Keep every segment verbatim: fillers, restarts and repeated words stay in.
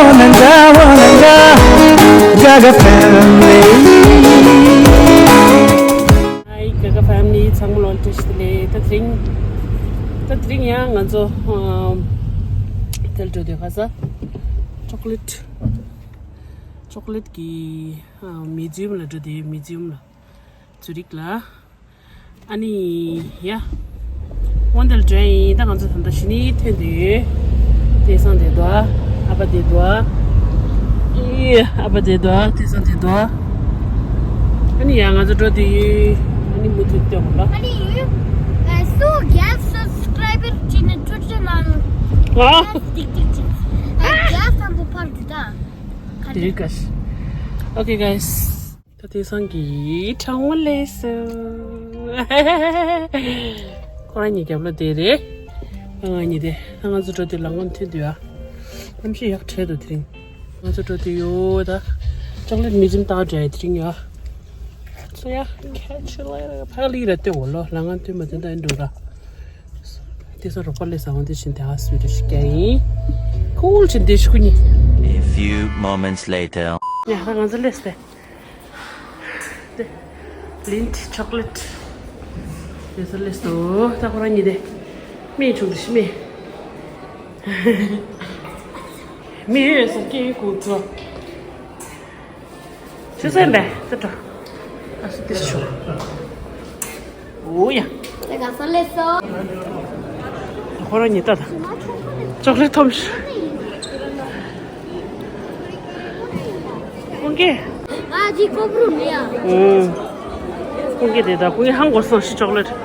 Wananga, wananga, Gaga family. Hi, Gaga family. ཚང་མ་ལ་བཀྲ་ཤིས་བདེ་ལེགས། ད་དེ་རིང་། ད་དེ་རིང་ཡང་ང་ཚོ་ཨམ། དེར་འགྲོ་དུས་ཁ་ས་ཅོག་ལེ་ཊི། ཅོག་ལེ་ཊི་གི་ཨམ། མིའུ་ཛི་ཡམ་ལ་འགྲོ་དུས། མིའུ་ཛི་ཡམ་ལ། ཛུ་རིག་ལ། ཨ་ནི་ཡ། དབང་འདུས་ལ་འགྲོ་ཡིན། ད་ང་ཚོ་ད་ལྟ་གཞི་ནས་ཐོན་དུས། དེང་སང་དེ་འདུག་ཨ་ཕ་དེ་འདུག་ཨི་ཨ་ཕ་དེ་འདུག་དེང་སང་དེ་འདུག་ཨ་ནི་ཡ་ང་ཚོ་འགྲོ་དུས། ཨ་ནི་མུ་མཐུད་དེ་འོང་ལ། ཨ་ནི་ཡུ། ཨ་སུ་གེ་སི་སབ་སི་ཀ་རའི་བར་ཅིག་ནས་ཊུ་ཊར་ལ། ཨ། ཏིག་ཏིག་ཅིག་ཨ་གེ་སི་དང་པོ་ཕར་འདུག་ད། དེ་རིག་ག་ཤི། Okay, guys. ད་དེང་སང་གི་གྲང་མོ་ལས་སུ། ཁོ་རང་གཉིས་རྒྱབ་ལ་བསྡད་རེད། ང་གཉིས་བསྡད། ད་ང་ཚོ་འགྲོ་དུས་ལམ་ཁ་མཐུན་དུས་ཨ། གནམ་གཤིས་ཡག་དྲགས་འདུག་དེ་རིང་། ང་ཚོ་འགྲོ་དུས་ཡོད་ད། ཅོག་ལེ་ཊི་མིའུ་ཛི་ཡམ་ལྟ་འགྲོ་ཡ་དེ་རིང་ཡ། So yeah, catch you later. ཕ་གི་ལི་ར་ལྟོས་འོ་ལོ། ལམ་ཁ་མཐུན་མ་མཐུན་ད་ཡིན་འགྲོ་ར། དེ་སང་རོགས་པ་ལས་ས་འོང་དེ་བཞིན་དེ་ཧ་སུ་རུ་ཞིག་རྒྱག་ཡིན། ཁུལ་ཆེན་དེ་ཤི་ཁུ་གཉིས། A few moments later. ཡ་ད་ང་ཚོ་ལས་སྟེ། དེ། ལིན་ཊི་ཅོག་ལེ་ཊི། དེ་ཚོ་ལས་སོ། ད་ཁོ་རང་གཉིས་དེ། མི་ཆུང་དུ་ཤི་མི། མི་ཡོད་ས་སྐྱེ་ཡུལ་གོང་ཚོ། ཆུ་ཚོད་མེད་ད་འགྲོ། ཨ་སུ་དེ་ཆུ། འོ་ཡ། དེ་ག་ས་ལས་སོ། ཁོ་རང་ཉིད་ལྟ་དང་། ཅོག་ལེ་ཊི་འཐོམ་ཤི། ཁོང་གིས། ཨ་ཅི་ཀོ་པུ་རུ་ནི་ཡ། ཨུམ། ཁོང་གིས་དེ་ད་ཁོང་གིས་ཧང་གོ་སོང་ཤི། ཅོག་ལེ་ཊི།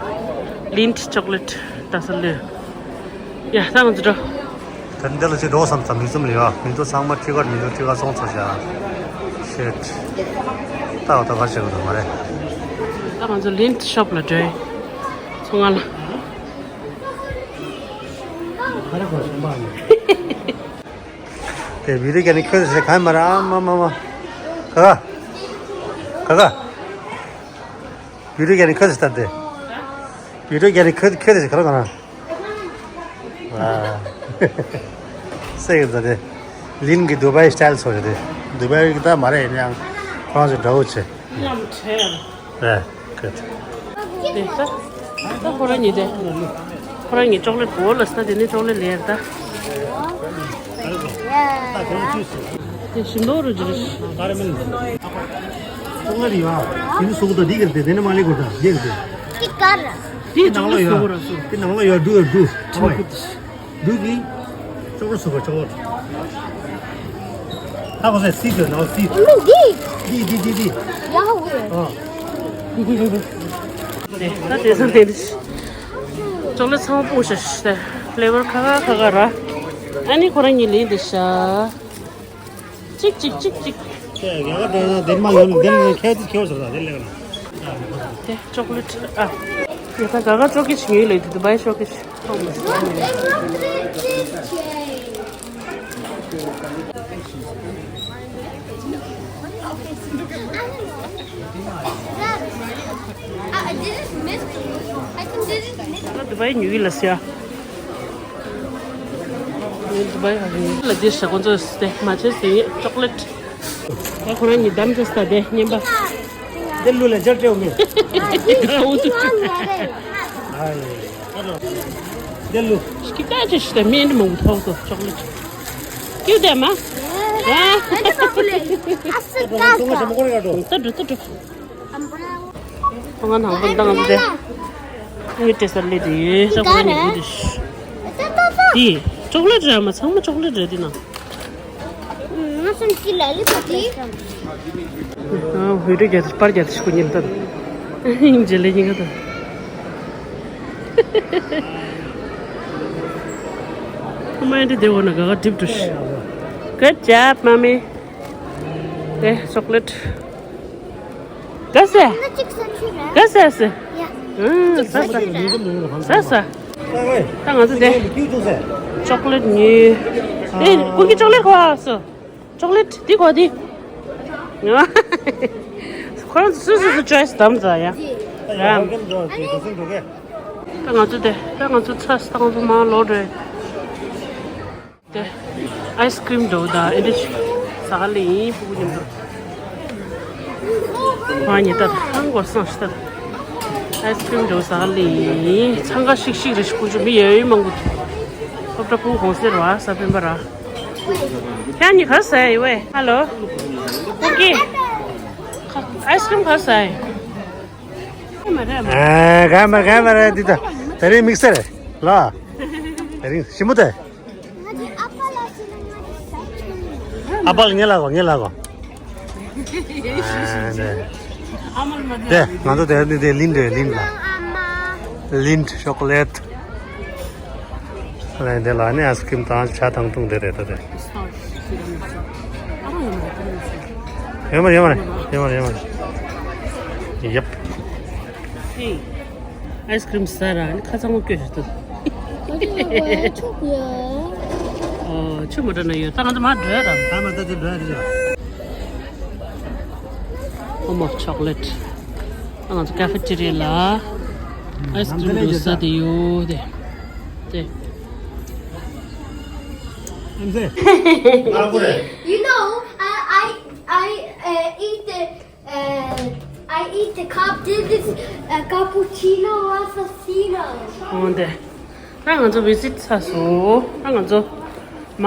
ལིན་ཊི་ཅོག་ལེ་ཊི་ད་ས་ལོས། ཡ་ད་ང་ཚོ་འགྲོ། ད་འདི་ལ་ཅི་འགྲོ་བསམ་ཙམ་མི་ཙམ་ལ་ཡོད། མི་འདུག་ཚང་མ་ཁྲི་ཀར་མི་འདུག་ཁྲི་ཀར་སོང་ཚར་ཤག་ཤེད། ད་འོ་ད་གར་བྱེད་དགོས་འདུག་མ་རེད། ད་ང་ཚོ་ལིན་ཊི་ཤོབ་ལ་འགྲོ་ཡིན། ཚོང་ཁང་ལ། ག་རེ་གོ་ཤེས་པ་ཡིན། དེ་བི་རི་ཀ་ནི་ཁྱོད་ཟེར་གང་མ་ར་ཨ་མ་མ་མ། ག་ག་ག་ག་བི་རི་ཀ་ནི་ཁྱོད་ཟེར་ད་དེ། བི་རི་ཀ་ནི་ཁྱོད་ཁྱོད་ཟེར་ག་ར་ག་ན། ཨ། སེ་གི་ད་དེ། ལིན་གི་དུ་བའི་སི་ཊལ་ཚོ་རེད་དེ། དུ་བའི་གི་ད་མ་རེད་ཡིན་ཡང་ཁོ་རང་ཚོ་འདྲ་བོ་ཆེ། ཡང་ཁྲེལ། རེད། ཁོད། དེ་ད། ད་ཁོ་རང་གཉིས་དེ། ཁོ་རང་གཉིས་ཅོག་ལེ་ཊི་བོ་ལ་ས་དེ་ནས་ཅོག་ལེ་ཊི་ལེར་ད། དེ་ཞིམ་མདོག་རུ་འགྱུར། ཅོག་ལེ་ཊི་ཡོད། དེ་ནི་སུག་ཏོ་འདི་གར་དེ་དེ་ནི་མ་ལི་གོ་ད་འདི་གར་དེ། དེ་གར། དེ་ནང་ལ་ཡོད། དེ་ནང་ལ་ཡོད་འདུག་འདུག་འདུག་གི། ཅོག་ལེ་ཊི་སུ་ག་ཅོག་ལེ་ཊི། ཧ་གོ་སའི་སི་དེ་ནང་སི། ལུག་འདི། འདི་འདི་འདི་འདི། ཡ་ཧོ་ཝེ། ཨ། ད་དེ་སང་དེ་འདི། ཅོག་ལེ་ཊི་ཚང་མ་སྤུངས་ཤག་ཤག་ཕི་ལེ་ཝར་ཁ་ཁ་ཁ་ཁ་ར། ཨ་ནི་ཁོ་རང་གཉིས་ལེན་འདི་ཤག་གཅིག་གཅིག་གཅིག་གཅིག་ཁྱེད་ཡ་ག་དེ་དེ་མ་ཡོང་ནས་དེ་ལ་ཁྱེད་ཀྱིས་ཁྱེར་ཟེར་ད་དེ་ལེགས་ན། དེ་ཅོག་ལེ་ཊི་ཨ། ཡ་ད་ག་ག་ཅོག་གི་ཆི་ངེས་ལེ་དུ་བའི་ཤོག་གི་ཤོག་མ་སི། Uh, this is missed. I think this is missed. དུ་བའི་ཉུ་གི་ལ་སི་ཡ། དུ་བའི་ལ་དེ་ཤ་ཁོང་ཚོ་སྟེ་མ་ཆེ་སྟེ་ཅོག་ལེ་ཊི། ད་ཁོ་རང་གཉིས་འདམ་ཅོག་སྟེ་བསྟན་པ། དེ་ལུ་ལ་ཇར་ཏེའོ་མེ། དེ་ལུ། ཤི་ཀ་ཅི་ཤི་ད་མེན་མང་པོ་ཐོག་ཏུ་ཅོག་ལེ་ཊི། ཀྱུ་དེ་མ། ཨ། ད་འགྲོ་ད་འགྲོ། ང་ནང་པོ་འདང་དེ། ངའི་ཏྲེ་སར་ལས་དེ་ཡོད་ས་ཁོ་ནི་བུ་དེ། དེ། ཅོག་ལེ་ཊི་ར་མ་ཚང་མ་ཅོག་ལེ་ཊི་ར་དེ་ན། ང་སང་ཀི་ལ་ལི་པ་དེ། ཨ་བི་ཌིའོ་རྒྱག་པར་རྒྱག་ཏུ་ཞུགས་ཉིན་ལྟར། ཨིན་ཇི་ལེ་ཉིན་ག་ད། ཁོ་མ་ཡིན་དེ་དེ་འོ་ན་ག་ག་འགྲིབ་འགྲོ་ཤི། Good job, mommy. དེ་ཅོག་ལེ་ཊི། ག་ཟེ། ག་ཟེ་ཟེ། ཨང་ཟ་ཟ། ཟ་ཟ། ད་ང་ཚོ་དེ་ཅོག་ལེ་ཊི་ཉོས། ཨེ་ཀུ་ཀི་ཅོག་ལེ་ཊི་ཁོ་སོ། ཅོག་ལེ་ཊི་འདི་གོ་འདི། ཁོ་རང་ཚོ་སོ་སོ་སོ་ཅོའི་སི་བདམས་ཙང་ཡ། ད་ང་ཚོ་དེ་ད་ང་ཚོ་ཚ་སྟངས་ཚོ་མ་ལོག་འགྲོ། དེ། ཨའི་སི་ཀྲིམ་འདྲ་བོ་དང་ཨེ་འདྲ་ཞིག་ཟ་ག་ལེ་ཡིན། ཕྲུ་གུ་མཉམ་དུ། ང་གཉིས་ད་ཧང་གོ་སང་ཤི་ད། ཨའི་སི་ཀྲིམ་འདྲ་བོ་ཟ་ག་ལེ་ཡིན། འཚང་ཁ་ཤིག་ཤིག་རེ་ཞིག་ཀུ་ཅོ་མི་ཡོད་ཡོད་མང་པོ་འདུག་སློབ་གྲྭ་ཕྲུ་གུ་གོང་སེ་ར་ས་སྤེན་པ་ར། ཁྱེད་གཉིས་ག་རེ་ཟ་ཡི་ཝེ། ཧ་ལོ། ཀུ་ཀི། ཨའི་སི་ཀྲིམ་ག་རེ་ཟ་ཡི། ཨ། ག་མ་ག་མ་རེད་འདི་ད། དེ་རིང་དམིགས་བསལ་རེད་ལ། དེ་རིང་ཞིམ་པོ་དེ། ང་ཚོའི་ཨ་ཕ་ལ་ཞུ་ན་ང་ཚོ་ཟ་ཆོག་ཨ་ཕ་ལ་ངེད་ལ་གོ། ངེད་ལ་གོ། ཨ་ནས། དེ་ང་ཚོ་དེ་ནི་དེ་ལིན་རེད། ལིན་ལ། ཨ་མ། ལིན་ཤོག་ལེད། ཨ་ནས་དེ་ལ་ནི་ཨའི་སི་ཀྲིམ་དང་ཇ་དང་བཏུང་དེ་རེད། ད་དེ། ཡོད་མ་རེད། ཡོད་མ་རེད། ཡོད་མ་རེད། ཡོད་མ་རེད། ཡབ། ཧེ། ཨའི་སི་ཀྲིམ་ཟ་ར་ནི་ཁ་ཚང་མ་སྐྱོ་ཞིག་འདུག་ཨོ། ཆུ་མོ་འདྲ་ན་ཡོད། ད་ང་ཚོ་མར་འགྲོ་ཡ་ར། ད་མ་ད་དེ་འགྲོ་ཡ་རེད། ཨོ་མོ་ཆོག་ལེད། ད་ང་ཚོ་ཀ་ཧྥེ་ཏེ་རི་ཡ་ལ་ཨའི་སི་ཀྲིམ་འདྲ་ཟ་དེ་ཡོད་དེ། དེ། You know, I, I, I uh, eat the Uh, I eat the cup. This is a cappuccino or assassino. འོ་འདི། ད་ང་ཚོ་བི་ཟིཊ་ཚར་སོང་། ད་ང་ཚོ་མ་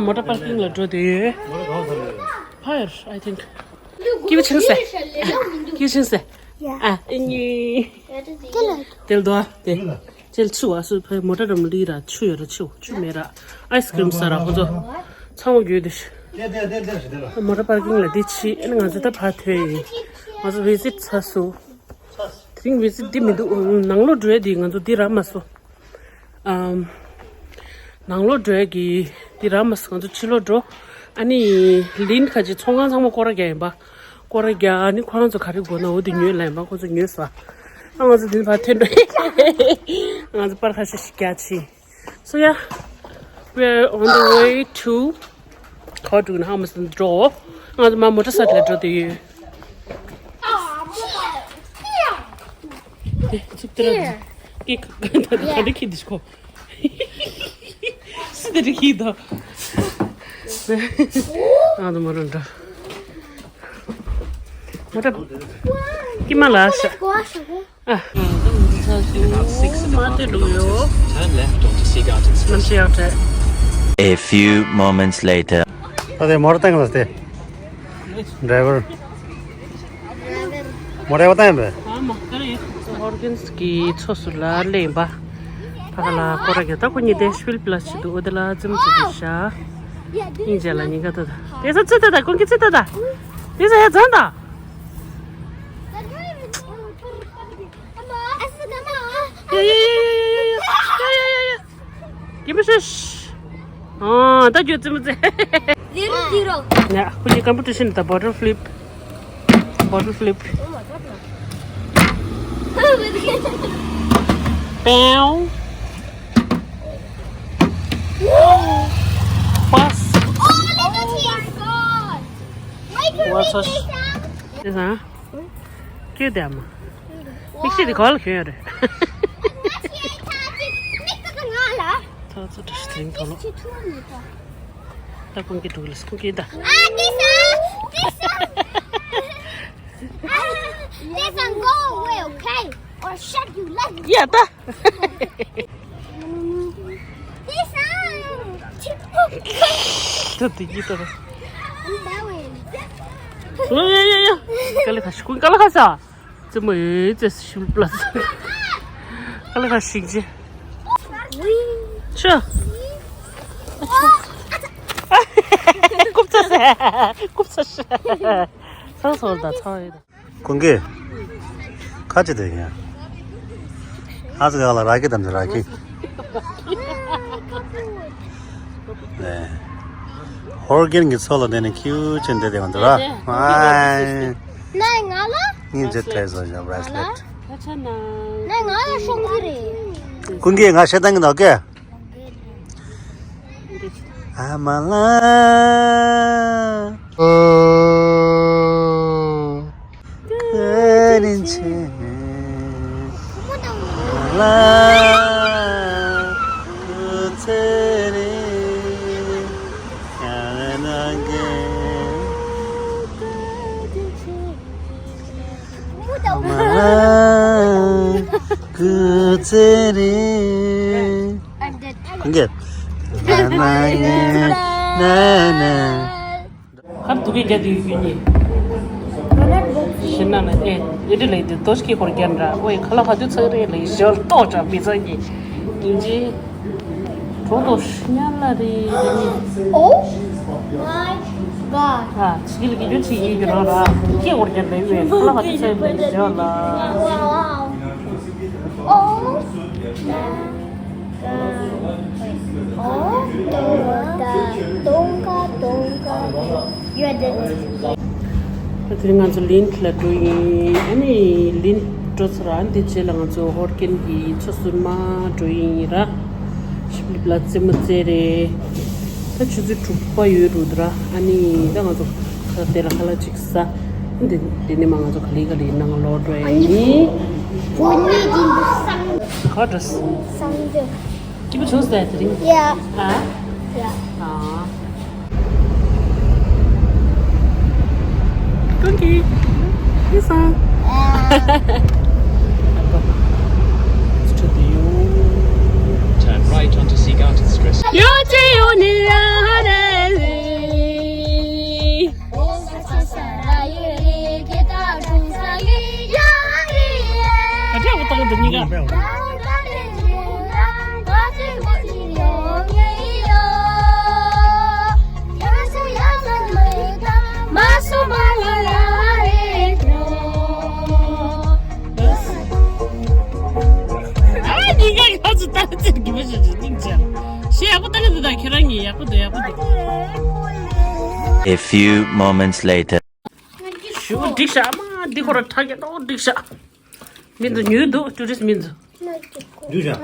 མོ་ཊ་པར་ཀིང་ལ་འགྲོ་དེ་ཡོད། Fire, I think. Give it a say. Give it a say. Yeah. ཨ་ཨི་ཉི། དེ་ལ་དོ་དེ། ཅེལ་ཆུ་བ་སུ་ཕའི་མོ་ཊ་རམ་ལི་ར་ཆུ་ཡོད་ར་ཆུ་ཆུ་མེད་ར། ཨའི་སི་ཀྲིམ་ཟ་ར་ཁོ་ཚོ་ཚང་མ་འགྱོད་དུ་ཤི། མོ་ཊ་པར་ཀིང་ལ་འདི་ཕྱི་ཨ་ནི་ང་ཚོ་ད་ཕར་ཐོན་ཡིན། ང་ཚོ་བི་ཟིཊ་ཚར་སོང་། དེ་རིང་བི་ཟིཊ་འདི་མི་འདུག་ནང་ལོགས་འགྲོ་ཡ་འདི་ང་ཚོ་འདི་རག་མ་སོང་། ཨམ། ནང་ལོགས་འགྲོ་ཡ་གི་འདི་རག་མ་སོང་། ང་ཚོ་ཕྱི་ལོགས་འགྲོ། ཨ་ནི་ལིན་ཁ་ཅིག་ཚོང་ཁང་ཚང་མ་སྐོར་ར་རྒྱག་ཡིན་པ། སྐོར་ར་རྒྱག་ཨ་ནི་ཁོ་རང་ཚོ་ག་རེ་དགོས་ན་འོ་དེ་ཉོས་ལ་ཡིན་པ། ཁོ་ཚོ་ཉོས་ས། ཨ་ང་ཚོ་འདི་ཕར་ཐོན་འགྲོ། ང་ཚོ་པར་ཁ་ཤས་ཤིག་རྒྱག་ཕྱིན། So yeah, we're on the way to ཁོ་འགྲོ་ན་ཧ་མ་སོང་འགྲོ། ང་ཚོ་མ་མོ་ཊ་སའི་ཀལ་ལ་འགྲོ་དེ་ཡོད། དེ་ཚུགས་ཏེ་ར། ཀེ་ཀ་ད་ད་ད་ཁྱི་འདི་ཤོ། སི་དེ་རི་ཁྱི་ད། ང་ཚོ་མོ་རང་འདྲ། མོ་ཊ་ཀི་མ་ལ་ཤ། ཨ། མ་དེ་འགྲོ་ཡོད། Turn left onto Sea Gardens. ནམ་ཞིག་ཡག་འདྲ། A few moments later. ད་དེ་མོ་ཊ་བཏང་ལ་སྟེ། ཌ་རའི་ཝར། མོ་ཊ་བཏང་ཡིན་པས། ཨ་མ་ད་རེད། ཧོར་གིན་སི་ཀི་ཚོ་སུ་ལ་ལེན་པ། ཕ་ག་ལ་སྐོར་ར་གི་ད་ཁོ་གཉིས་དེ་ཤུལ་པི་ལ་ཆི་འདུག་འོ་དེ་ལ་ཙམ་ཅིག་གི་ཤ། ཨིན་ཇ་ལ་ཉིན་ག་ད་ད། དེ་ས་ཚི་ད་ད་ཀོང་གི་ཚི་ད་ད། དེ་ས་ཡ་ཛན་ད། ཡ་ཡ་ཡ། Give me shush. ཨོ། ད་ཁྱོད་ཙི་མོ་ཙི། Zero zero. ཡ། ཁོ་གཉིས་ཀམ་པི་ཊི་ཤན་ད་བོ་ཊལ་ཕི་ལིབ། བོ་ཊལ་ཕི་ལིབ། Oh my god. པེའུ། པཱས། Oh, look at this. Wait for me, Lisa. ཨེ་ཟ། ཀྱེ་དེ་མ། མིག་ཤེལ་དེ་ག་ལ་གྱོན་ཡོད་རེད། ཐག་ཚོ་བཀྲ་ཤིས་དེ་རིང་ཐོག་ལོ། ད་ཀུན་གྱི་འགྲོ་གི་ལ་ཀུན་གྱི་ད། Listen, go away, okay? Or shut you like ཡ་ད། ད་དེ་གི་ད། ཡ་ཡ་ཡ། ཀ་ལ་ཁ་ཤི་ཀུན་ཀ་ལ་ཁ་ཤ། ཙི་མོ་ཡོད་ཙེ་ཤུལ་པི་ལ་ཙི། ཀ་ལ་ཁ་ཤིག་ཅི། ཆུ། ཀུབ་ཚ་སེ། ཀུབ་ཚ་ཤ། ཚང་སོང་ད་ཚང་ཡོད། ཀུན་གྱི། ཁ་ཅི་དེ་ཡིན། ཨ་ཙི་ག་ལ་ར་ཀི་དམ་དུ་ར་ཀི། ནས། ཧོར་གན་གྱི་ཚོ་ལ་དེ་ནས་ཁྱིའུ་ཅན་དེ་དེ་ཡོང་དུ་ར། ཨའི། ནས་ང་ལ། ཉིན་ཅི་ཁྲེ་བཟོ་བཞག་བྷ་རེ་སི་ལེ་ཊི། ནས་ང་ལ་ཤོང་གི་རེད། ཀུན་གྱི་ང་ཤེས་ཏང་གི་འདུག་གས། ཨ་མ་ལ། ཨ་རིན་ཆེན། ཨ་མ་ལ། སྐུ་ཚེ་རིང་། ཀུ་ཙེ་རེད། I'm dead. ཁོང་གིས། ཧར་དུ་གི་རྒྱ་དུ་ཡོད་ཀྱི་ཉེ། ཤི་ན་ན་ཨེ་ཨེ་འདྲ་ལས་དུ་ཏོ་ཤི་ཁོར་རྒྱ་འདྲ་ཨོའི་ཁ་ལ་ཧ་དུ་ཚ་རེད་ལས་ཞལ་ཏོག་ཅག་མི་ཚ་ཉེ། ཉིན་རྗེ། གྲོགས་ཏོ་ཤི་ཉ་ལ་རེད། Oh my god. ཨ་ཅི་ལ་གི་རྒྱུ་ཅི་ཡིན་གྱི་རང་ར་ཁྱེད་ཁོར་རྒྱ་འདྲ་ཡོད་ཁ་ལ་ཧ་དུ་ཚ་རེད་ལས་ཞལ་ལ། Wow. Oh. ད་དེ་རིང་ང་ཚོ་ལིན་ལ་འགྲོ་ཡིན། ཨ་ནི་ལིན་འགྲོ་ཚར། ཨ་ནི་དེ་རྗེས་ལ་ང་ཚོ་ཧོར་ཀན་གྱི་མཚོ་ཟུར་མ་འགྲོ་ཡིན་ར། ཤིབ་ལིབ་ལ་རྩེད་མོ་རྩེ་རེད། ད་ཆུ་ཚོད་དྲུག་པ་ཡོད་རུ་འདུག་ར། ཨ་ནི་ད་ང་ཚོ་ཁ་དེ་ལ་ཁ་ལག་ཅིག་ཟ། འདི་འདི་ནས་མ་ང་ཚོ་ག་ལེ་ག་ལེ་ནང་ལོག་འགྲོ་ཡ་ཡིན། ག་འགྲོ། སང་འདོད། སྐྱིད་པོ་བྱུང་ཟེར་དེ་རིང་། ཡ། ཨ། ཡ། ཨ། ཀུན་གྱིས། ཧི་སང་། Turn right onto Seagarden Street. ཡོ་ཅེ་ཡོ་ནི་ཡ་རེ་ལེ། ད་ཆ་འུ་ཏག་འདི་གཉིས་ཀ། ཨ་གཉིས་ཀ་ཡག་ཚོ་ལྟ་ཚེར་གི་མ་ཞིག་ཅིག་སྙིང་རྗེ། ཞེ་ཡག་པོ་ལྟ་གི་འདུག་ད་ཁྱེད་རང་གཉིས་ཡག་པོ་འདུག་ཡག་པོ་འདུག A few moments later. ཞུ་འགྲིག་ཤག་མ་འདི་ཁོ་ར་ཁྲག་གི་ཏོ་འགྲིག་ཤག་མི་འདུག་ཉུལ་འདུག་ཊུ་རི་སི་མི་འདུག་འགྲིག་ཤག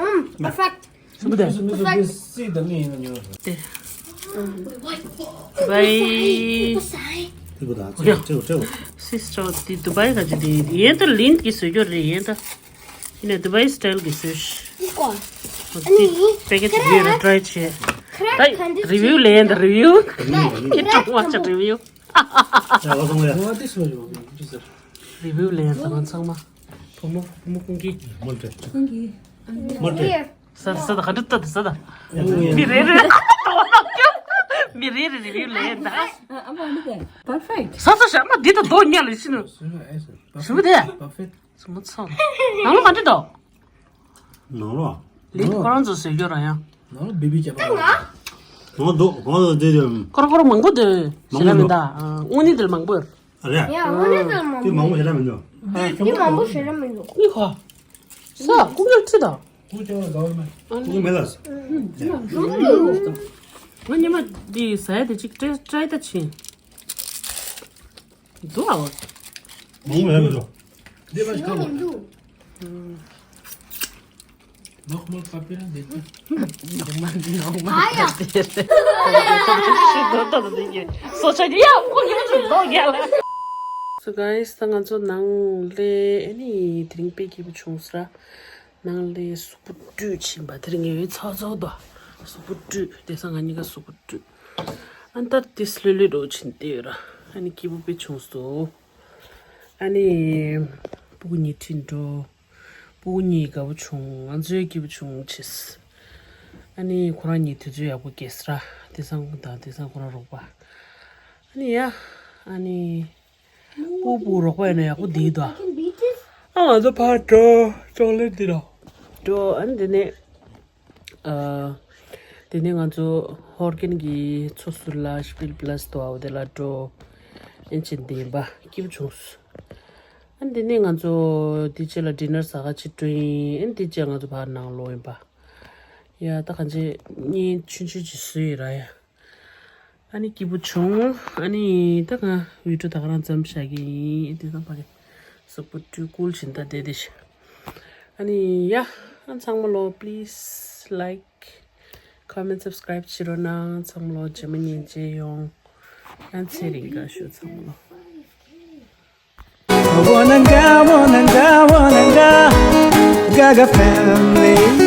Perfect. ཞུ་བ་དེ། Perfect. དེ། བའི། སིས་ཊར་དེ་དུ་བའི་ག་ཅི་དེ་ཡན་ད་ལིན་གི་བཟོས་རྒྱུ་རེད་ཡན་ད། ཡིན་ནས་དུ་བའི་སི་ཊལ་གི་བཟོས་ཤག་དེ་པེ་ཀེ་ཇི་ཡོད་ན་ཊ་རའི་བྱས། ད་རི་ཝིའུ་ལེན་ད་རི་ཝིའུ། ཡིན་ཀྲོང་བ་ཆ་རི་ཝིའུ། ཡ་ལ་སོང་ཡ། རི་ཝིའུ་ལེན་ད་ང་ཚང་མ། བུ་མོ་བུ་མོ་ཀུན་གྱིས། མོ་ཏྲེ། ཀུན་གྱིས། མོ་ཏྲེ། ས་ས་ད་ག་འདྲ་ལྟ་ད་ས་ད། མི་རེ་རེ། མི་རེ་རེ་རི་ཝིའུ་ལེན་ད། ཨ་མ་ནི་དེ། Perfect. ས་ས་ཤ་མ་འདི་ད་རྡོ་ཉ་ལ་ཤི་ནུ། ཞུ་བ་དེ། Perfect. སུ་མ་ཚོ། ནང་ལོ་ག་འདྲ་འདུག་ནང་ལོ། ལིན་ཁོ་རང་ཚོ་བཟོས་རྒྱུ་ར་ཡང་། ནང་ལོ་བི་བི་བྱས་པ། ནང་འདུག་གང་ལ་བསྡད་ཀྱང་། ཁོ་རང་ཁོ་རང་མང་པོ་འདུག་ཞེ་དྲག་མི་འདུག་དངོས་གནས་དེར་མང་པོ་ཡོད། ཨ་རེད། ཡ་དངོས་གནས་དེར་མང་པོ། དེ་མང་པོ་ཞེ་དྲག་མི་འདུག་དེ་མང་པོ་ཞེ་དྲག་མི་འདུག་གཉིས་ཁ། ས་ཀུ་ཀྱལ་ཁྲི་དང་། ཀུ་ཀྱལ་ཟ་བ་མེད། ཀུ་ཀྱལ་མེད་ལ། ང་ཉི་མ་འདི་ཟ་ཡ་དེ་གཅིག་ཀྲའི་ཀྲའི་ད་ཕྱིན། འདུག་ཨ། མང་པོ་ཡོད་མི་འདུག་འདི་མ་ཞིག་ཁ་མོ། འདུག་ནོག་མོལ་པ་པི་ར་འདི་ཚོ། ནོག་མོལ་པ་པི་ར། སོ་ཆ་ཡ་ཁོ་ཡ་ཆུ་ལོག་ཡ་ལ། So guys, ད་ང་ཚོ་ནང་ལས་ཨ་ནི་དེ་རིང་དཔེ་སྐྱིད་པོ་བྱུང་སོང་ར། ནང་ལས་གཟུགས་པོ་བཀྲུས་ཕྱིན་པ་དེ་རིང་ངས་ཚ་ཚ་དོ། གཟུགས་པོ་བཀྲུས་དེང་སང་ང་གཉིས་ཀ་གཟུགས་པོ་བཀྲུས། ཨ་ནི་ད་ཏིས་ལྷོད་ལྷོད་འགྲོ་ཕྱིན་བསྡད་ཡོད་ར། ཨ་ནི་སྐྱིད་པོ་དཔེ་བྱུང་སོང་། ཨ་ནི། སྤུ་གུ་གཉིས་ཁྲིད་འགྲོ། སྤུ་གུ་གཉིས་དགའ་པོ་བྱུང་། ང་ཚོའི་སྐྱིད་པོ་བྱུང་ཆེས། ཨ་ནི་ཁོ་རང་གཉིས་དུས་ཚོད་ཡག་པོ་སྐྱེལ་སོང་ར། དེང་སང་དང་དེང་སང་ཁོ་རང་རོགས་པ། ཨ་ནི་ཡ། ཨ་ནི། སྤུ་སྤུ་རོགས་པ་ཡིན་ན་ཡག་པོ་འདུག་དོ། ཨ་ང་ཚོ་ཕར་འགྲོ། ཅོག་ལེ་འདི་ར། འགྲོ། ཨ་ནི་དེ་ནས། ཨ། དེ་ནས་ང་ཚོ་ཧོར་ཀན་གྱི་མཚོ་ཟུར་ལ་སྤིལ་པི་ལ་སི་དོ་ཨའོ་དེ་ལ་འགྲོ། ཨན་ཅིན་དེ་ཡིན་པ་སྐྱིད་པོ་བྱུང་སོང་། ཨ་དེ་ནས་ང་ཚོ་དེ་རྗེས་ལ་ཌི་ནར་ཟ་ག་ཅིག་འགྲོ་ཡིན། ཨན་དེ་རྗེས་ང་ཚོ་ཕར་ནང་ལོག་ཡིན་པ། ཡ་ད་གང་ཅི་གཉིད་ཆུན་ཆུན་ཅིག་བཟོས་ཡིན་ར་ཡ། ཨ་ནི་སྐྱིད་པོ་བྱུང་། ཨ་ནི་ད་ང་བི་ཌིའོ་ད་ག་རང་མཚམས་བཞག་གི་ཡིན། དེ་ཙམ་པ་རེད། གཟུགས་པོ་བཀྲུས་ཀུལ་བྱིན་ད་བསྡད་དེ་ཤི། ཨ་ནི་ཡ། ཨ་ཚང་མ་ལོ་please like, comment, subscribe བྱེད་རོགས་གནང་། ཚང་མ་ལོ་རྗེས་མ་ཉིན་མཇལ་ཡོང་། ཡང་ཚེ་རིང་དགའ་ཤོག་ཚང་མ་ལོ། Wanna go, wanna go, wanna go, Gaga family.